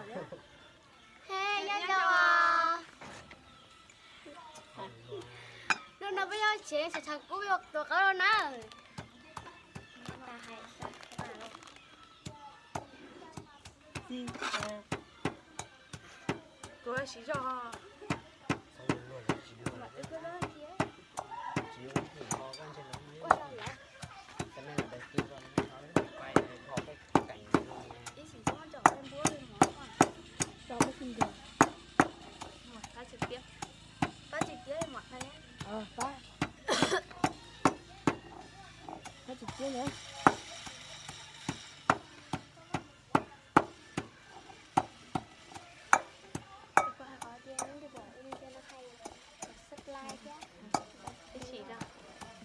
He, nyob zoo. Hnub no peb nyob tsev, tshav tshav kub peb ua tus qaub rau na. Kuv siv zog. Pab tsis tiab, pab tsis tiab, pab tsis tiab na.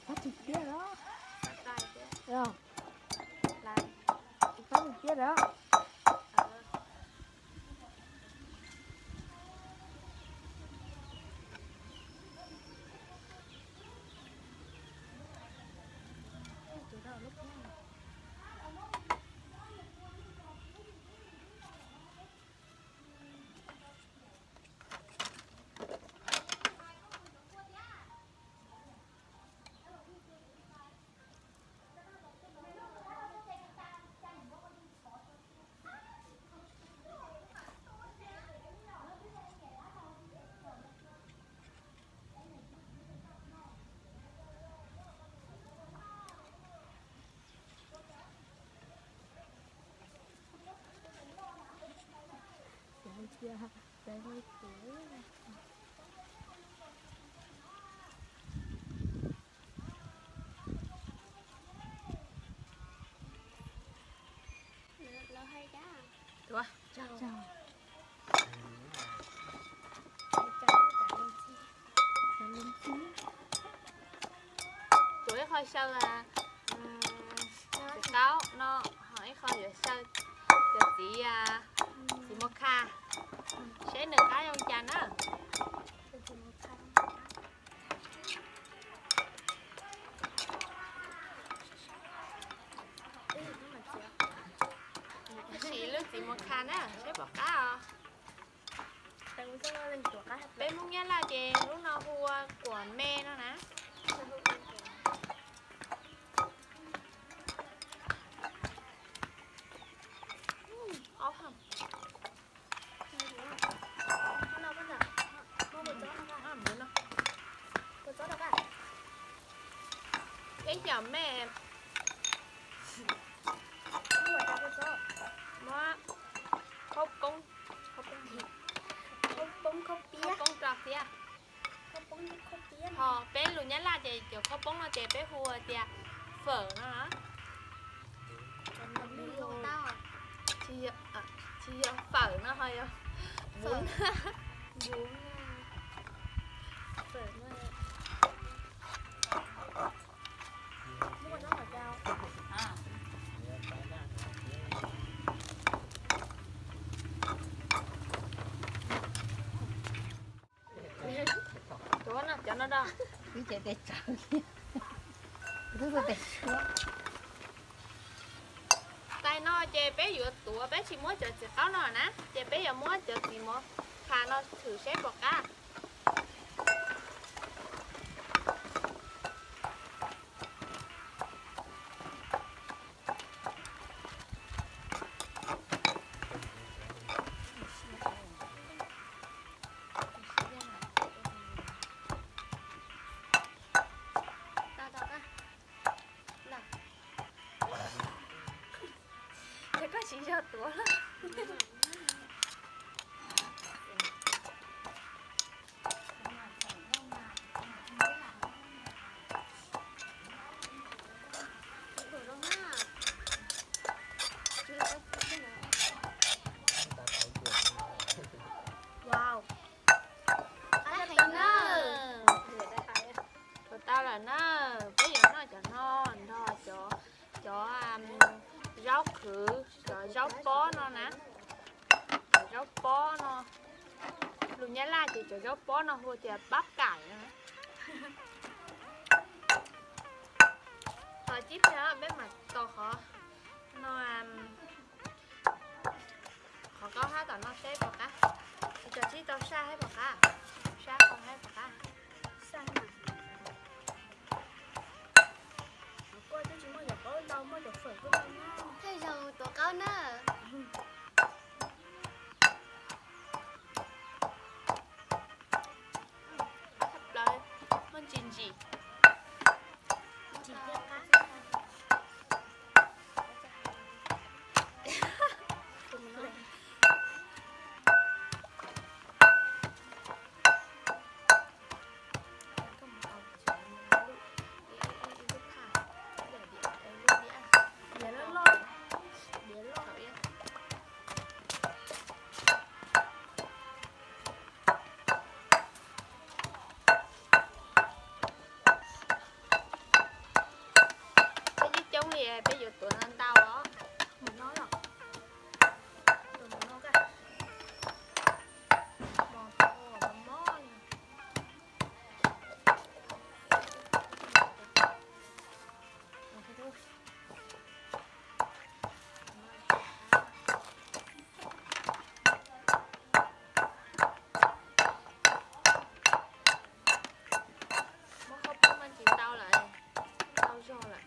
Pab tsis tiab lawm. Pab tsis tiab lawm. Lawv hais cas? Tuav. Tuav ib qho xyaw txiv qaub no, ho ib qho yuav xyaw cov txiv, txiv mos khas, seb nws qab zoo cas na. Sim lub txiv mos khas na, seb puas qab os. Peb Hmoob Nyab Laj ces lub no hu ua kuam me no na. Peb xyaum me, muab khaub poob, khaub poob, khaub poob rau thiab. Ho peb lus Nyab Laj ces cov khaub poob no ces peb hu tias phở no. Tsis yog phở no ho yog bún. Cov no, cov no da. Wb ces tes tsawv, wb tes tshuab. Tais no ces peb yuav tuav, peb tsis muab cov txiv qaub no na, ces peb yuav muab cov txiv mos khas no thwm seb puas qab. Ces koj tsis yog tuav lawm. Wow. Qab heev na. Ua tau lawm na, peb yuav noj cov no nrog cov, cov zaub qhwv, cov zaub pob no na. Cov zaub pob no, lus Nyab Laj ces cov zaub pob no hu tias bắp cải no. Qhov cib pliag peb mam tos qhov no, qhov Qaub hab tom no saib puas qab. Tsis tau saj hab puas qab. Saj qau hab puas qab. Saj mas. Kuj twb tsis muaj cov qaub ntau, muaj cov fawm kuj ntau na. Tej zaum tuav qaub na. Qab tshaj plaws, muaj ntsis ntsis. Ntsis thiab qab. Peb coob coob li peb yuav tuav ntau os. Mus no los. Mus no ka. Mos tau mos mos li. Muab khaub poob mas tsis tau lawm, tau zog lawm.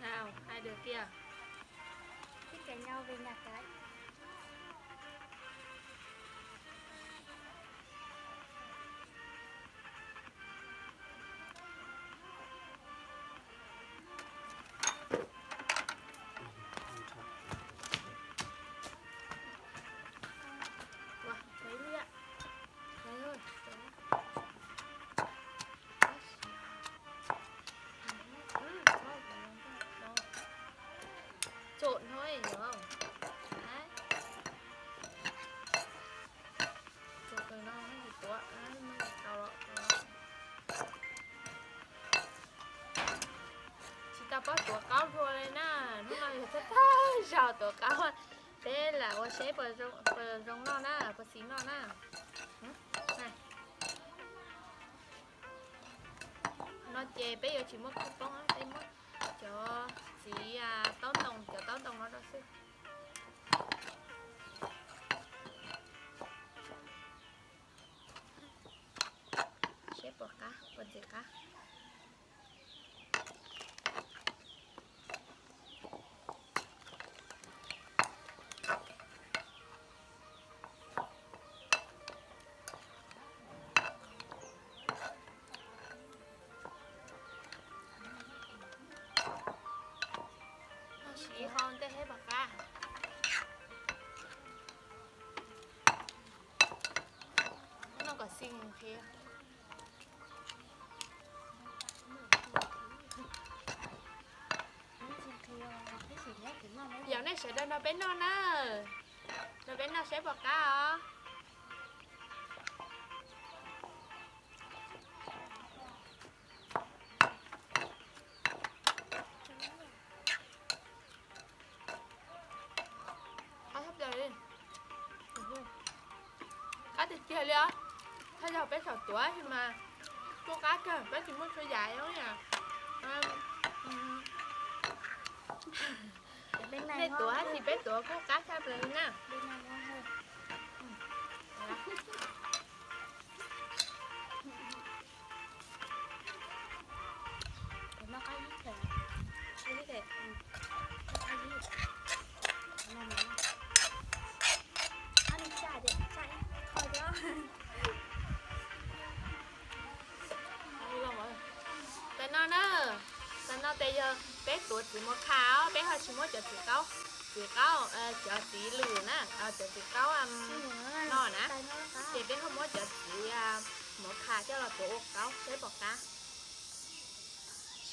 Nào, hai đứa kia. Thích cãi nhau về nhà cái. Trộn thôi nhỉ. Đấy. Trộn từ no mới được tua, mới được tàu lọ. Tsis tau paub tuav qaub dua li na, hnub no yog thawj thawj zaug tuav qaub. Peb lam ua seb puas zoo noj na, puas xis noj na. No ces peb yuav tsis muab khaub poob, peb muab cov txiv taub ntoo, cov taub ntoo no rau xwb. Seb puas qab, puas ntxim qab. Siv hau ntej seb puas qab. Noj kom xis qhia. Yaum nej sawv daws nrog peb noj na. Nrog peb noj saib puas qab os. Qab tshaj plaws li. Qab tiag tiag li os. Thaj zaug peb thaum tuav mas kuj qab kawg, peb tsis muaj txhua yam os. Nej tuav tab sis peb tuav kuj qab tshaj plaws li na. Tam no na, tam no tes yog peb tuav txiv mus kha os, peb ho tsis muab cov txiv qaub, txiv qaub, cov txiv lwm na, cov txiv qaub no na, ces peb ho muab cov txiv mus kha coj los tuav ua qaub saib puas qab.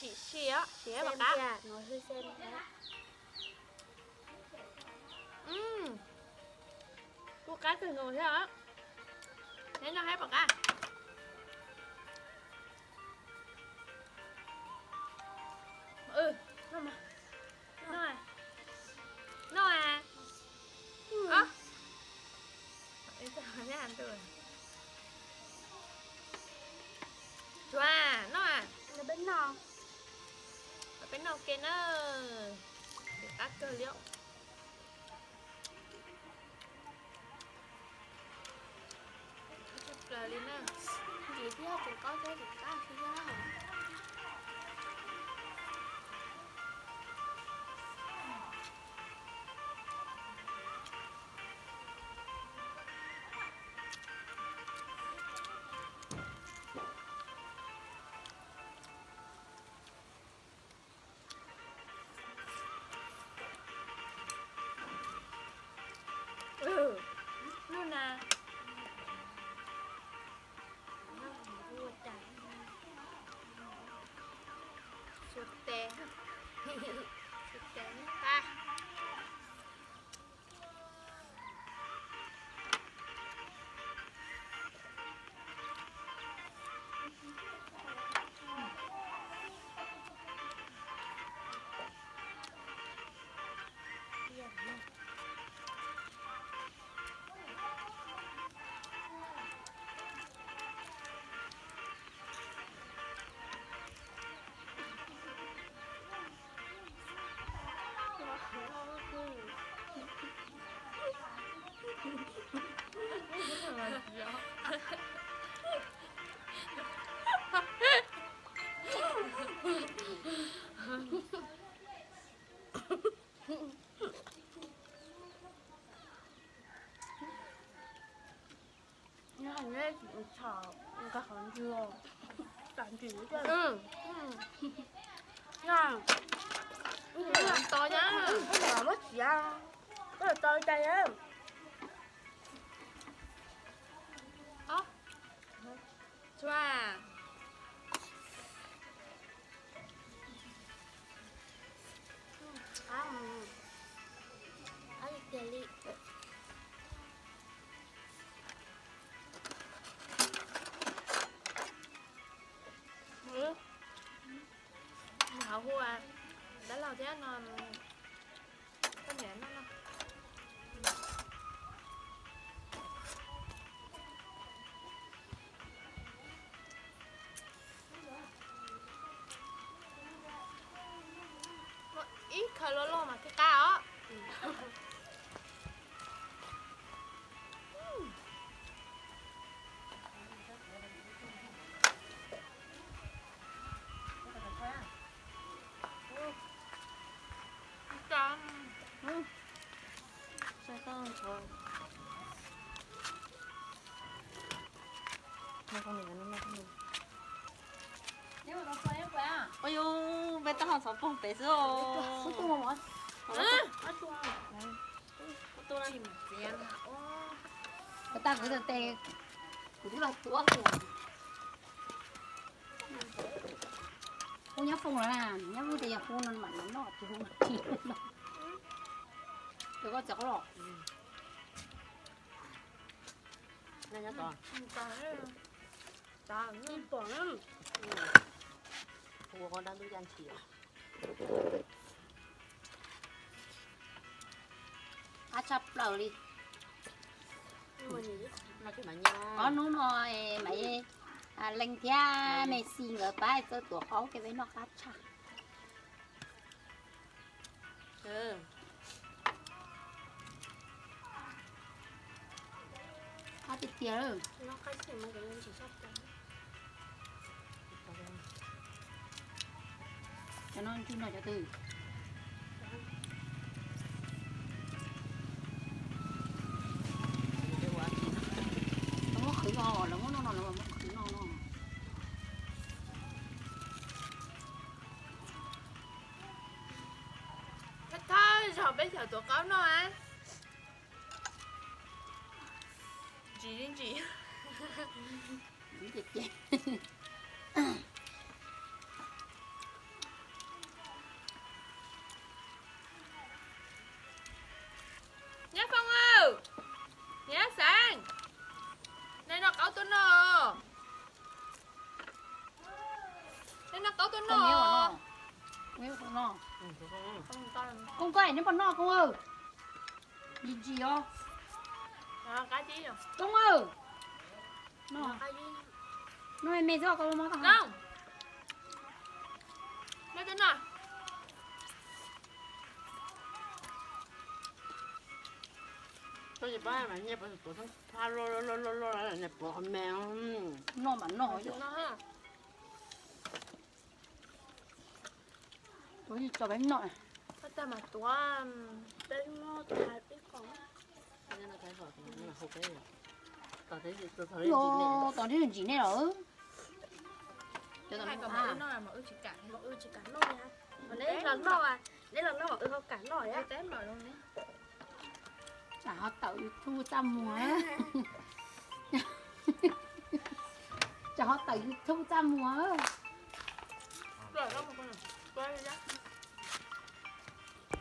Sim os, sim pom qab. Kuj qab kawg nkaus thiab os. Neb noj thiab pom qab. Noj a. Tsuav, noj a. Peb noj ke na. Qab kawg li. Tshaj plaws li na. Ntsim thiab tsis qab thiab tsis qab thiab. Lub na. Xuas tes, xuas tes nqa. Neb txhob nqa qhov ntsis, tas ntsis. Tos na, muab txiav, koj tau cai. Tsuav. Qab tiag li. Hauv hu dab laug thiab no, koj niam noj no. Ib khawv loj loj mas thiaj qab os. Ua yus peb tab ho txhoov poog pem xwb os. Tag kwv tes, kuv twb los tuav hu. Hu nyob foom los na, nyob hu tias yog hu no mam los noj, tsis hu mas tsis noj. Ces koj txav qab los. Hu qab dab ntub caj ntshis. Qab tshaj plaws li. Ob hnub no Maiv Leej thiab Maiv Xis nkawd pab txawb tuav qaub ces peb noj qab tshaj. Qab tiag tiag. Cov no ntswg no cov twg? Lawv muab qhwv no, lawv muab noj no, lawv muab qhwv no no. Thawj thawj zaug peb xyaum tuav qaub noj a. Ntsim ntsim. Ces ces. Koob, koj neb puas noj koob? Ntsim ntsim os. Koob, noj me me xwb, koj mob tag. Noj mas noj. Tuav tso peb noj. Tos neb ntsim nej los. Neb los noj, neb los noj mas wb ho kam noj. Tsam ho tawm YouTube txaj muag. Tsam ho tawm YouTube txaj muag.